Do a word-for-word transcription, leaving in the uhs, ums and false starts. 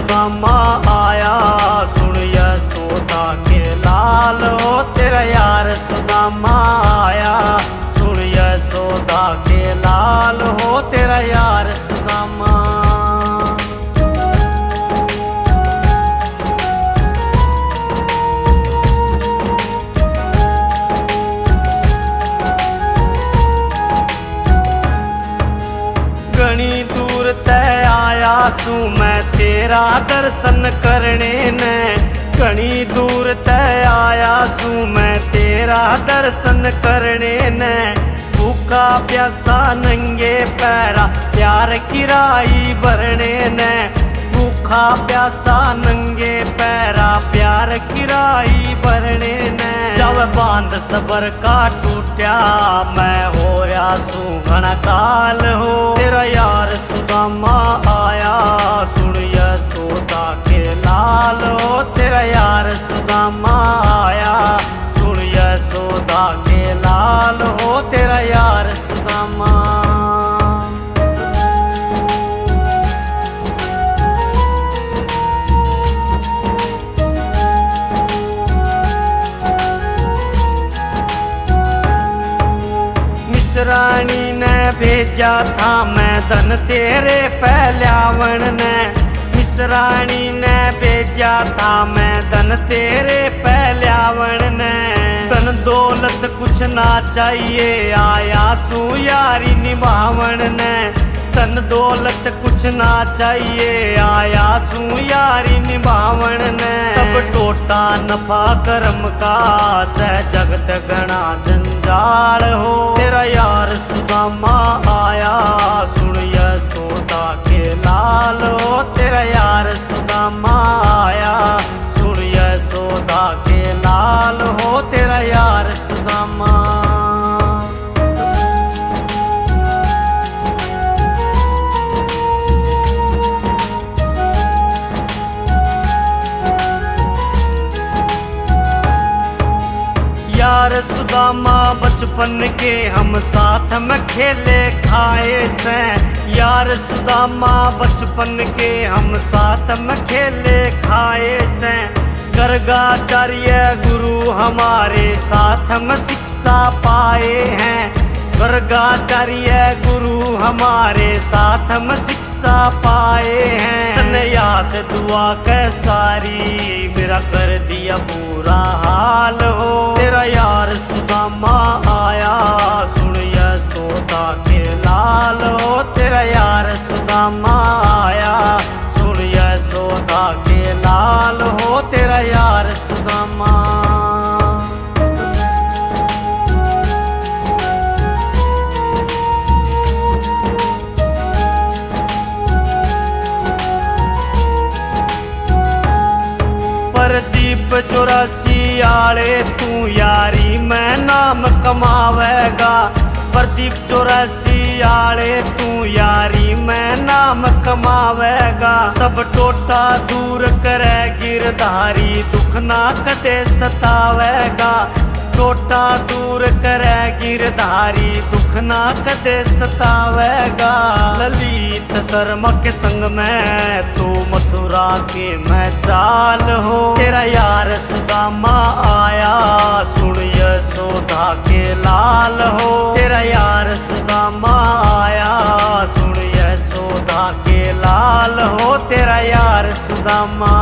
सुदामा आया, सुन यशोदा के लाल हो, तेरा यार सुदामा आया, सुन यशोदा के लाल हो, तेरा यार सुदामा। घणी दूर तै आया सूं मैं तेरा दर्शन करने ने, घणी दूर तै आया सूं मैं तेरा दर्शन करने ने। भूखा प्यासा नंगे पैरा प्यार की राही भरने ने, भूखा प्यासा नंगे पैरा प्यार की राही भरने ने। जब बांध सबर का टूटा, मैं हो रहा सूं घणा काल हो। तेरा यार सुदामा आया, सुन यशोदा के लाल हो। तेरा यार सुदामा आया, सुन यशोदा के लाल हो। तेरा यार सुदामा। मिसरानी ने भेजा था मैं धन तेरे पै ल्यावण ने, मिसरानी ने भेजा था मैं धन तेरे पै ल्यावण ने। धन दौलत कुछ ना चाहिए, आया सूं यारी निभावण ने। धन दौलत कुछ ना चाहिए, आया सूं यारी निभावण ने। सब टोटा नफा कर्म का सै जगत घणा जंजाल हो। तेरा यार सुदामा आया, सुन यशोदा के लाल हो। तेरा यार सुदामा आया, सुन यशोदा के लाल हो। तेरा यार सुदामा। यार सुदामा बचपन के हम साथ में खेले खाए सै, यार सुदामा बचपन के हम साथ में खेले खाए सै। गर्गाचार्य गुरु हमारे साथ में शिक्षा पाए हैं, गर्गाचार्य गुरु हमारे साथ में शिक्षा पाए हैं। तन्ने याद दुआ के सारी मेरा कर दिया बुरा हाल हो। तेरा यार सुदामा आया, सुन यशोदा के लाल हो। तेरा यार सुदामा आया, सुन यशोदा के लाल हो। तेरा यार सुदामा। प्रदीप चौरासी आले तू यारी में नाम कमावेगा, प्रदीप चौरासी आले तू यारी में नाम कमावेगा। सब टोटा दूर करे गिरधारी, दुख ना कदे सतावेगा। टोटा दूर करे गिरधारी, दुख ना कदे सतावेगा। ललित शर्मा के संग में तू मथुरा के मैं चाल हो। तेरा यार सुदामा आया, सुन यशोदा के लाल हो। तेरा यार सुदामा आया, सुन यशोदा के लाल हो। तेरा यार सुदामा।